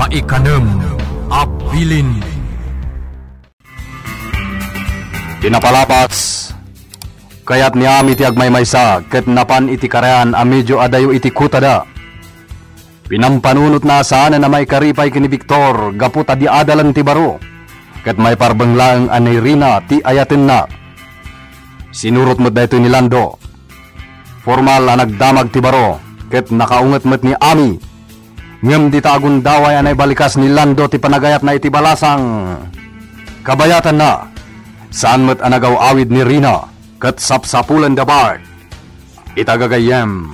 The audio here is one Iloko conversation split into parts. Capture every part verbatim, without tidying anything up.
Maikanem a bilin. Ti napalabas, kayat ni Ami ti agmaymaysa ket napan iti karayan a medio adayo iti kutada. Pinampanunotna a saanen a maikaripay ken ni Victor gapu ta di adalen ti baro, ket maiparbeng laeng a ni Rina ti ayatenna. Sinurot met daytoy ni Lando. Formal a nagdamag ti baro, ket nakaunget met ni Ami. Ngem dita agundaway a naibalikas ni Lando ti panagayatna iti balasang. Kabayatanna, saan met a nagaw-awid ni Rina, ket sapsapulen da Bart. Ita gagayyem,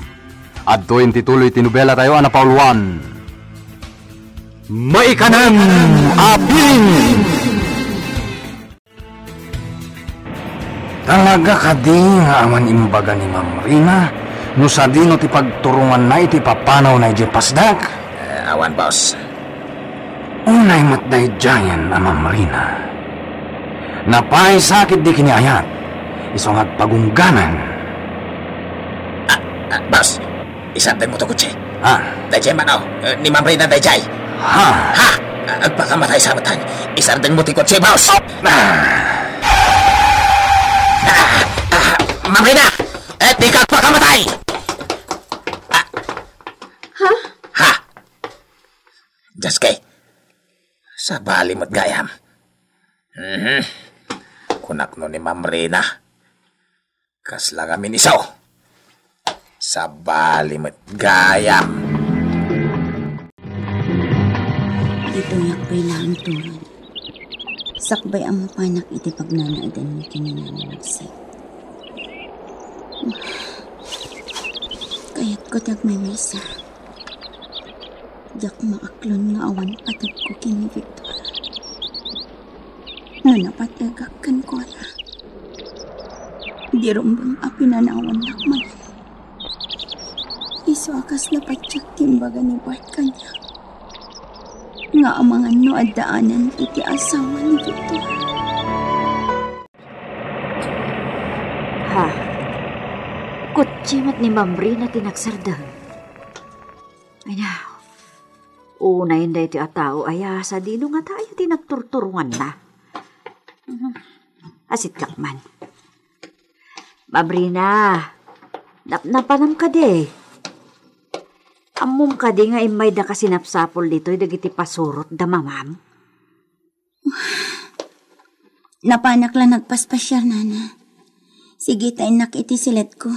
adtoyen ti tuloy ti nobela tayo a napauluan. Maikanem a bilin. Talaga kadi nga awan imbaga ni Ma'am Rina no sadino ti pagturonganna iti papanawna idiay Pasdak? Eh, awan, boss. Unay met daydiayen a Ma'am Rina. Napaysakit di kiniayat, isu nga agpagungganan. Ah, ah, boss, isardeng mo to kotse. Ha? Daydiay man, oh, eh, ni Ma'am Rina daydiay. Ha? Ha? Ah, agpakamatay sa matan. Isardeng mo ti kotse, boss. Ah! Ah, ah, Ma'am Rina! Eh, di ka agpakamatay! Ah. Ha? Ha? Jaske, sabali met gayam. Mhm. Kunak no ni Ma'am Rina. Kasla ngamin isu. Sabali met gayam. Ditoyak pay laeng turon. Sakbay a mapanak iti pagnanaedanmi ken ni Nana Marcel. Kayatko ti agmaymaysa. Diak maaklon nga awan pategko ken ni Victor. No napategak kenkuana, di rumbeng a pinanawannak manen. Isu a kasla patiek ti imbaga ni Bart kaniak nga amangan no addaanen iti asawa ni Victor. Ha? Kotse met ni Ma'am Rina ti nagsardeng. Ania, unayen daytoy a tao aya sadino ngata aya ti nagturturonganna? Mhm. Asitlak man. Ma'am Rina, napnapanam kadi? Ammom kadi nga immayda ka sinapsapul ditoy dagiti pasurot da mamam? Napanak la nagpaspasiar, Nana. Sige, ta innak iti siledko.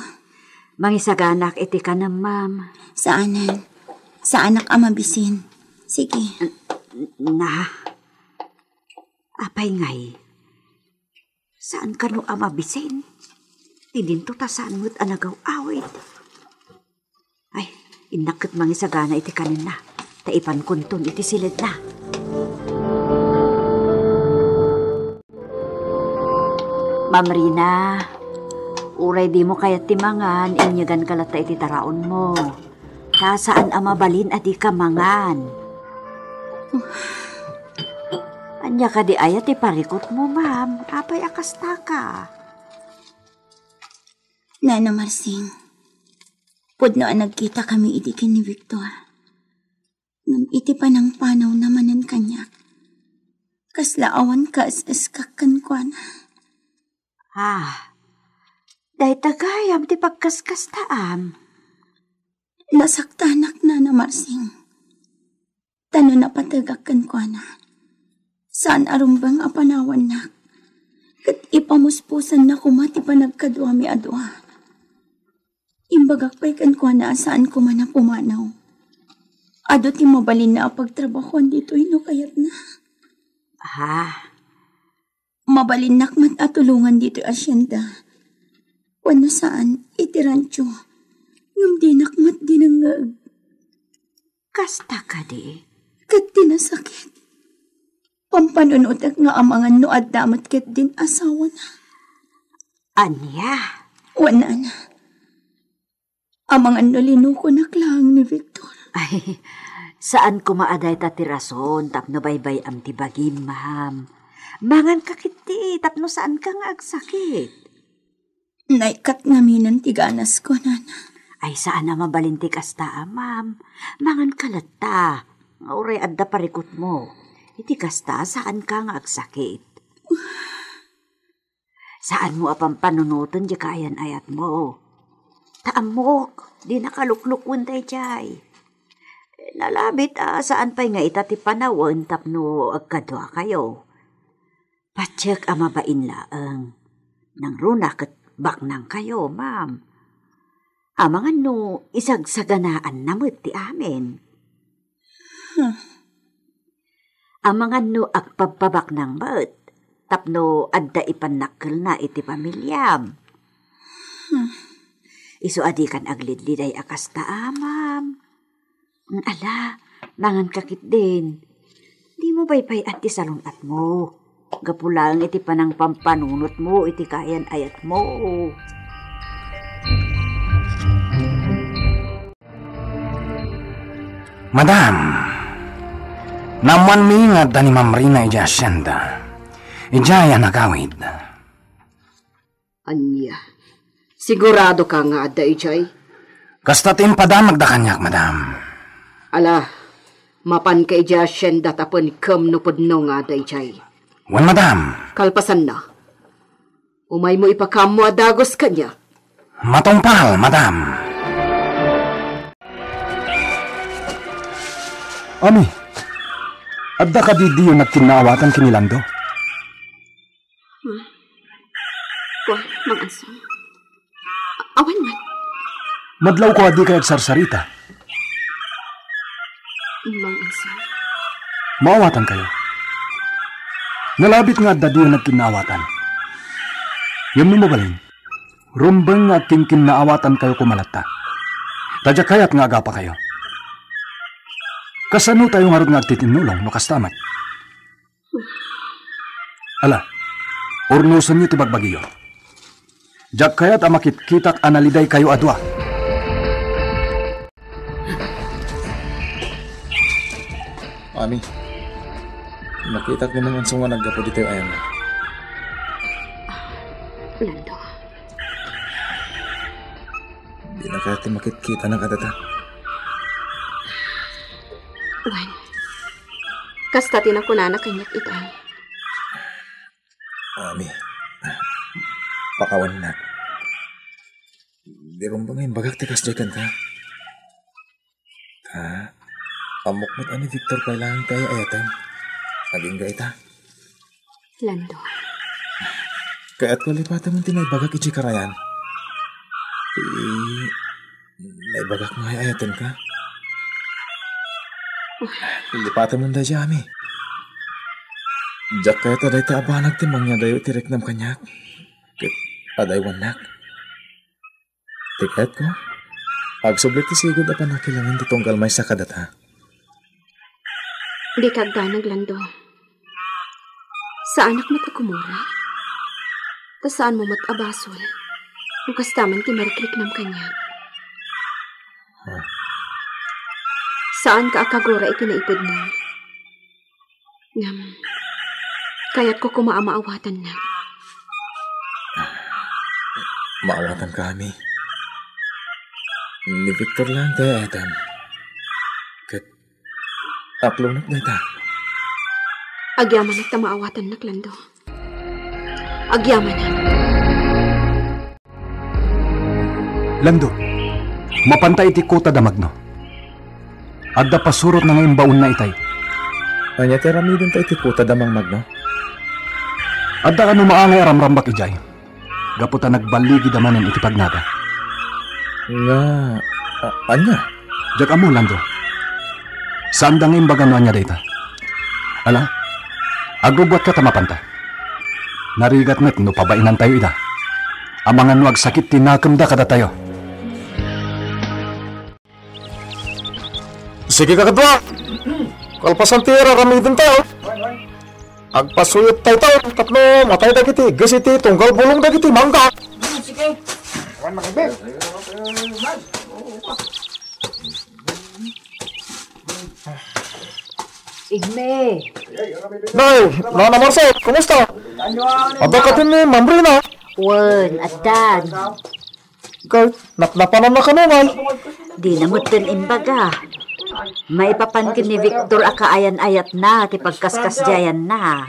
Mangisaganak iti kanem, ma'am. Saanen. Saanak a mabisin. Sige. N-, na. Apay ngay? Saan kano a mabisin? Ti dinto ta saan met a nagaw-awid. Ay, innak ket mangisagana iti kanenna, ta ipankonton iti siledna. Ma'am Rina, uray dimo kayat ti mangan, inyeganka latta iti taraonmo. Ta saan a mabalin a dika mangan. Ania kadi aya ti parikutmo, ma'am? Apay a kastaka? Nana Marsing, pudno a nagkitakami idi ken ni Victor. Ngem iti panangpanawna manen kaniak, kasla awan kaes-eskak kenkuana. Ah, dayta gayam ti pagkaskastaam. Nasaktanak, Nana Marsing. Ta no napategak kenkuana, saan a rumbeng a panawannak, ket ipamuspusanna koma ti panagkaduami a dua. Imbagak pay kenkuana a saan koma a pumanaw. Adu ti mabalinna a pagtrabahoan ditoy no kayatna. Ha? Mabalinnak met a tulongan ditoy asienda. Wenno saan, iti rancho. Ngem dinak met dinengngeg. Kasta kadi? Ket ti nasakit, pampanunotek nga amangan no adda met ketdin asawana. Ania? Wen, Nana. Amangan no linukonak laeng ni Victor. Ay, saan koma a dayta ti rason tapno baybay-am ti bagim, ma'am. Manganka ketdi tapno saanka nga agsakit. Naikkat ngaminen ti ganasko, Nana. Ay, saan a mabalin ti kasta, ma'am. Manganka latta. nga uray adda parikutmo. Iti kasta, saanka nga agsakit. Saanmo a pampanunoten diay kaayan-ayatmo. Ta ammok, di nakaluklukwen daydiay. Nalabit a saan pay nga ita ti panawen tapno agkaduakayo. Patiek a mabain laeng. Nangruna ket baknangkayo, ma'am. Amangan no isagsaganaanna met ti amin. Amangan no agpabpabaknang met tapno adda ipannakkelna iti pamiliam. Isu a dikan aglidliday a kasta, a, ma'am. Ala, manganka ketdin. Dimo baybay-an ti salun-atmo. Gapu laeng iti panangpampanunotmo iti kaayan-ayatmo. Madam, naammoanmi nga adda ni Ma'am Rina idiay hacienda. Idiay a nagawid. Ania? Siguradoka nga adda idiay? Kasta ti impadamagda kaniak, madam. Ala, mapanka idiay hacienda tapno ken no pudno nga adda idiay. Wen, madam. Kalpasanna, umaymo ipakaammo a dagus kaniak. Matungpal, madam. Ami, adda kadi diyo nagkinnaawatan ken ni Lando? Hmm. Kua, Mang Ansong. A-, awan man. Madlaw ko a dikay agsarsarita. Mang Ansong. Maawatankayo. Nalabit nga adda diyo nagkinnaawatan. Ngem no mabalin, rumbeng nga agkinkinnaawatankayo koma latta. Ta diak kayat nga agapakayo. Kasanotayo ngarud nga agtitinnulong no kasta met? Ala, urnosenyo ti bagbagiyo. Diak kayat a makitkitak a nalidaykayo a dua. Ami, nakitak ni Mang Ansong nga naggapu ditoy ayanna. Lando. Dina kayat ti makitkita na kadata. Wen, kasta ti nakunana kaniak ita. Ami, pakawannak. Di rumbeng nga imbagak ti kasdiay kenka. Ta, ammok met a ni Victor pay laeng ti ay-ayatem. Agingga ita. Lando. Kayatko a lipatemon ti naibagak idiay karayan. Ti naibagak nga ay-ayatenka. Lipatemon daydiay, Ami. Diak kayat a dayta a banag ti mangyadayo iti riknam kaniak. Ket adaywannak. Ti kayatko, agsubli ti sigud a pannakilangen ti tunggal maysa kadata. Dika agdanag, Lando. Saanak met a gumura. Ta saanmo met a basol no kasta man ti marikriknam kaniak. Ah. Saanka a kagura iti naipudmo. Ngem, kayatko koma a maawatannak. Maawatanka, Ami. Ni Victor laeng ti ay-ayatem. Ket aklonnak dayta. Agyamanak ta maawatannak, Lando. Agyamanak. Lando, mapanta iti kota da Magno. Adda pasurotna nga imbaonna itay. Ania ti aramidenta iti kota da Mang Magno? Adda kano maangay a ramrambak idiay. Gapu ta nagballigida manen iti pagnaga. Nga, a-, ania? Diak ammo, Lando. Saanda nga imbaga no ania dayta. Ala, agrugruatka ta mapanta. Narigat met no pabainantayo ida. Amangan no agsakit ti nakemda kadatayo. Sige, kakadua. Kalpasan ti ar-aramidentayo, agpasuyottayo tapno matay dagiti igges iti tunggal bulong dagiti mangga. Sige. Awan makibig. Igme. Nay, Nana Marcel, kumusta? Adda katin ni Ma'am Rina? Wen, addan. Kay, napnapanan na kano, Nay? Di na metten imbaga. Maipapan ken ni Victor a kaayan-ayatna ti pagkaskasdiayanna.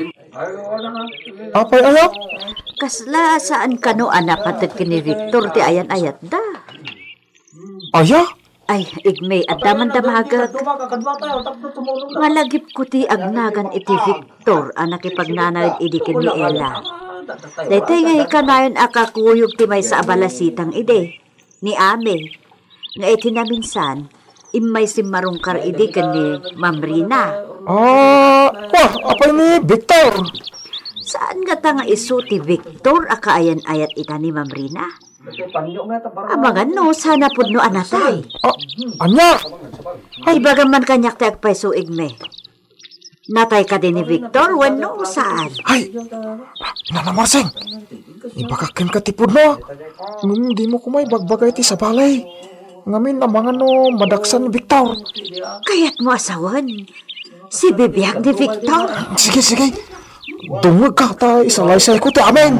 Apay aya? Kasla saan kano a napatek ken ni Victor ti ayan-ayatda. Aya? Ay, Igme, adda man damagek. Malagipko ti agnagan iti Victor a nakipagnanayon idi ken ni Ella. Daytoy nga kanayon a kakuyog ti maysa a balasitang idi, ni Ame, nga iti naminsan, immay simmarungkar idi ken ni Mamrina. Ah, kwa, apay ni Victor? Saan ngata nga isu ti Victor a kaayan-ayat ita ni Mamrina? Amangan no, sana pudno a natay. Ah, ania? Ay, ibagam man kaniak ti agpayso, Igme. Natay kadi ni Victor wenno saan? Ay, Nana Marsing, ibagak kenka ti pudno. Ngem dimo koma ibagbaga iti sabali. Ngamin, amangan no madaksan ni Victor. Kayatmo a sawen, sibibiag ni Victor. Sige, sige. Dungegka ta isalaysayko ti amin.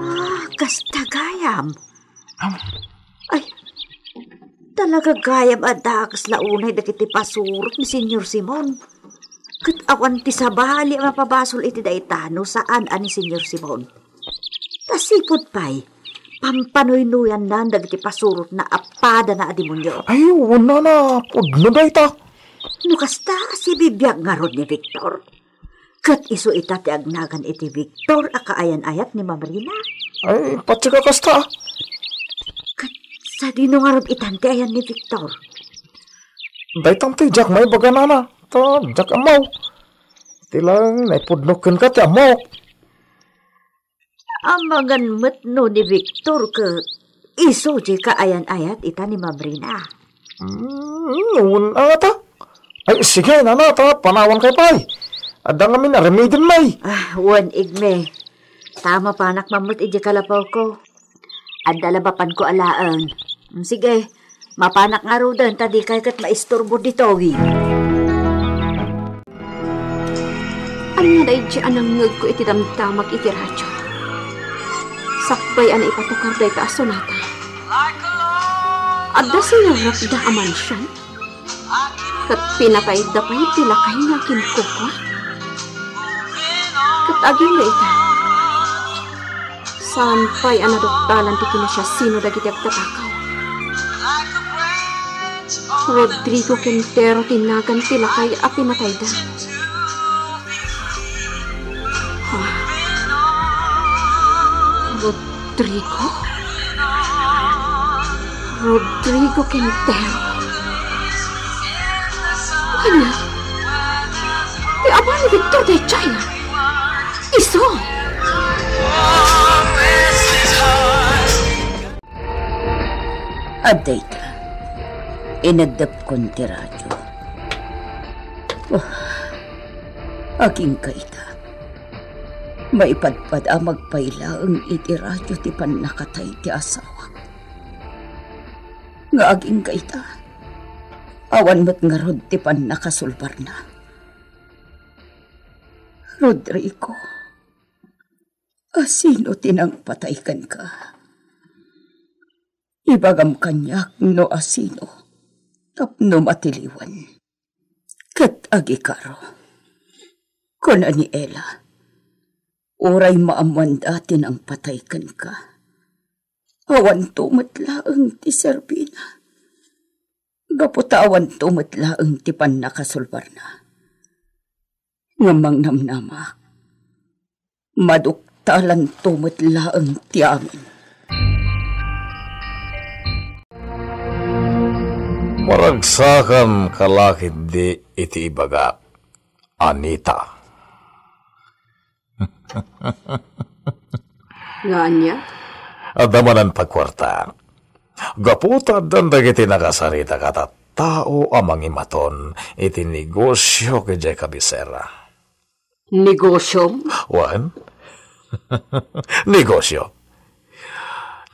Ah, kasta gayam. Ay, talaga gayam a dakes la unay dagiti pasurot ni Señor Simon. Ket awan ti sabali a mapabasol iti dayta no saan a ni Señor Simon. Ta sipud pay, pampanuynuyannan dagiti pasurotna a padana a demonio. Ay, wen, nana, pudno dayta. No kasta, sibibiag ngarud ni Victor. Ket isu ita ti agnagan iti Victor a kaayan-ayat ni Mamrina. Ay, patsi ka kasta. Ket sadino ngarud itan ti ayan ni Victor? Daytan ti diak maibaga, nana, ta diak ammo. Ti lang naipudno kenka ti ammok. Amangan met no ni Victor ket isu ti kaayan-ayat ita ni Mamrina. Mm, wen, ata. Ay, sige, nana, ta panawan kay pay. Adda ngamin a remedin may. Ah, wen, Igme. Ta mapanak mammet iti kalapawko. Adda la mapanko alaen. Mm, sige, mapanak ngaruden ta dikay ket maisturbo ditoy. Ania daydi a nangngegko iti damdamag iti radio? Sakbay a naipatukar dayta a sonata. Adda sinarrekda a mansion? Ket pinatayda pay ti lakay nga kinkukua? Ket agingga ita, saan pay a naduktalan ti kinasiasino dagiti agtatakaw? Rodrigo Quintero ti nagan ti lakay a pinatayda. Ah, Rodrigo? Rodrigo Quintero? Ania? Ti ama ni Victor daydiay? Isu? Adda ita. Ineddepkon ti radio. Oh, agingga ita. Maipadpad a magpailaeng iti radio ti pannakatay ti asawak. Nga agingga ita, awan met ngarud ti pannakasulbarna. Rodrigo, asino ti nangpatay kenka? Ibagam kaniak no asino tapno matiliwan. Ket agikaro, kuna ni Ella, uray maammoanda ti nangpatay kenka, awanto met laeng ti serbina. Gapu ta awanto met laeng ti pannakasulbarna. Ngem mangnamnamak, maduktalanto met laeng ti amin. Maragsakan ka la ketdi iti ibagak, Anita. Nga ania? Adda manen pagkuarta. Gapu ta addan dagiti nakasaritak a tattao a mangimaton iti negosio idiay kabisera. Negosyom? Wen? Negosio.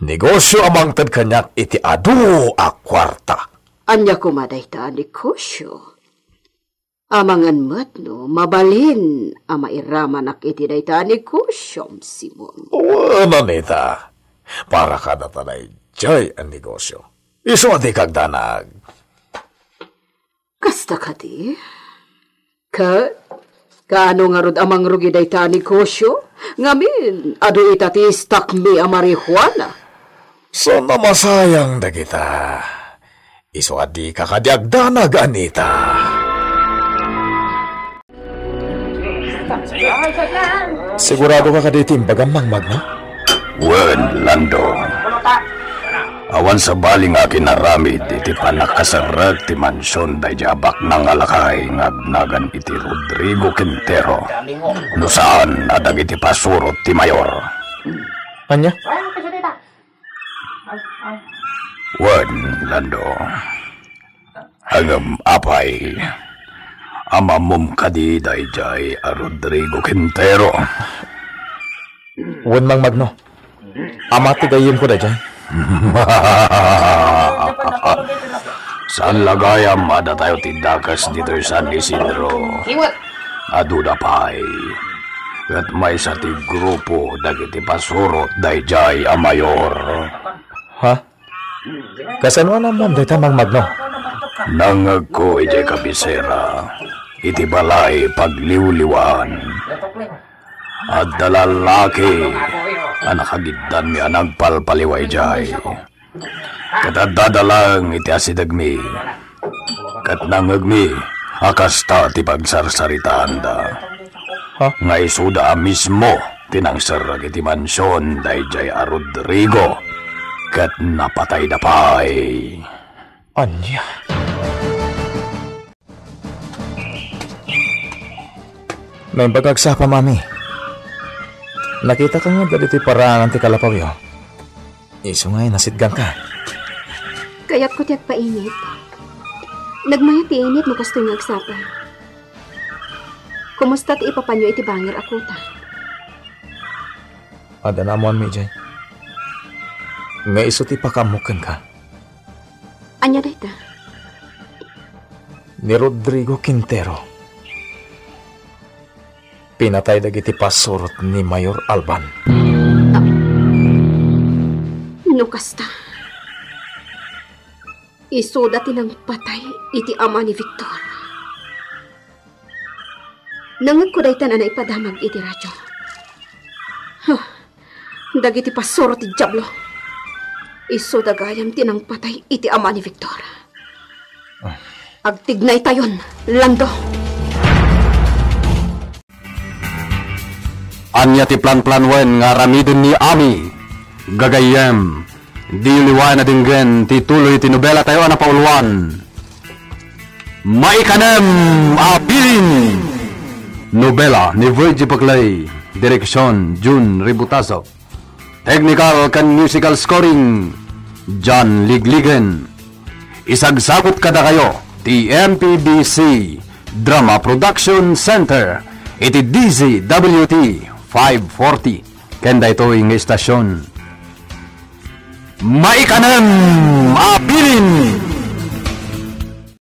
Negosio a mangted kaniak iti adu a kuarta. Ania koma dayta a negosio? Amangan met no mabalin a mairamanak iti dayta a negosyom, Simon. Wen, Anita. Para kadata daydiay a negosio. Isu a dika agdanag. Kasta kadi? Ket kaano ngarud a mangrugi dayta a negosio? Ngamin, adu ita ti stockmi a marijuana. Saan a masayang dagita. Isu a dika kadi agdanag, Anita. Sigurado ka kadi iti imbagam, Mang Magno? Wen, Lando. Awan sabali nga akin-aramid iti pannakaserrek ti mansion daydiay a baknang a lakay nga agnagan iti Rodrigo Quintero, no saan a dagiti pasurot ti mayor. Ania? Wen, Lando. Ngem apay, amamom kadi daydiay a Rodrigo Quintero? Wen, Mang Magno. Ama ti gayyemko daydiay. Saan la gayam a datayo ti dakes ditoy San Isidro? Adu da pay. Ket maysa ti grupo dagiti pasurot daydiay a mayor. Ha? Kasano a naammoam dayta, Mang Magno? Nangngegko idiay kabisera, iti balay pagliwliwaan. Adda lalaki a nakagiddanmi a nagpalpaliwa idiay. Ket adda laeng iti asidegmi. Ket nangngegmi a kasta ti pagsarsaritaanda. Ha? Nga isuda a mismo ti nangserrek iti mansion daydiay a Rodrigo, ket napatayda pay. Ania? Naimbag nga agsapa, Mami. Nakitaka nga adda ditoy paraanan ti kalapawyo. Isu nga inasitgangka. Kayatko ti agpainit. Nagmayat ti init no kastoy nga agsapa. Kumusta ti ipapanyo iti bangir a kuta? Adda naammoanmi idiay. Nga isu ti pakaammo kenka. Ania dayta? Ni Rodrigo Quintero. Pinatay dagiti pasurot ni Mayor Alban. Ah. No kasta, isuda ti nangpatay iti ama ni Victor. Nangngegko daytan a naipadamag iti radio. Huh. Dagiti pasurot ti Diablo. Isuda gayam ti nangpatay iti ama ni Victor. Agtignaytayon, Lando. Ania ti planplan wen nga aramiden ni Ami? Gagayyem, diyo liwayan a denggen ti tuloy ti nobelatayo a napauluan, Maikanem a Bilin! Nobela ni Virgie Paclay, direksion Jun Ributazo. Technical ken musical scoring, John Ligligen. Isagsakop kadakayo ti M P B C Drama Production Center iti D Z W T five forty ken daytoy nga istasyon. Maikanem a Bilin!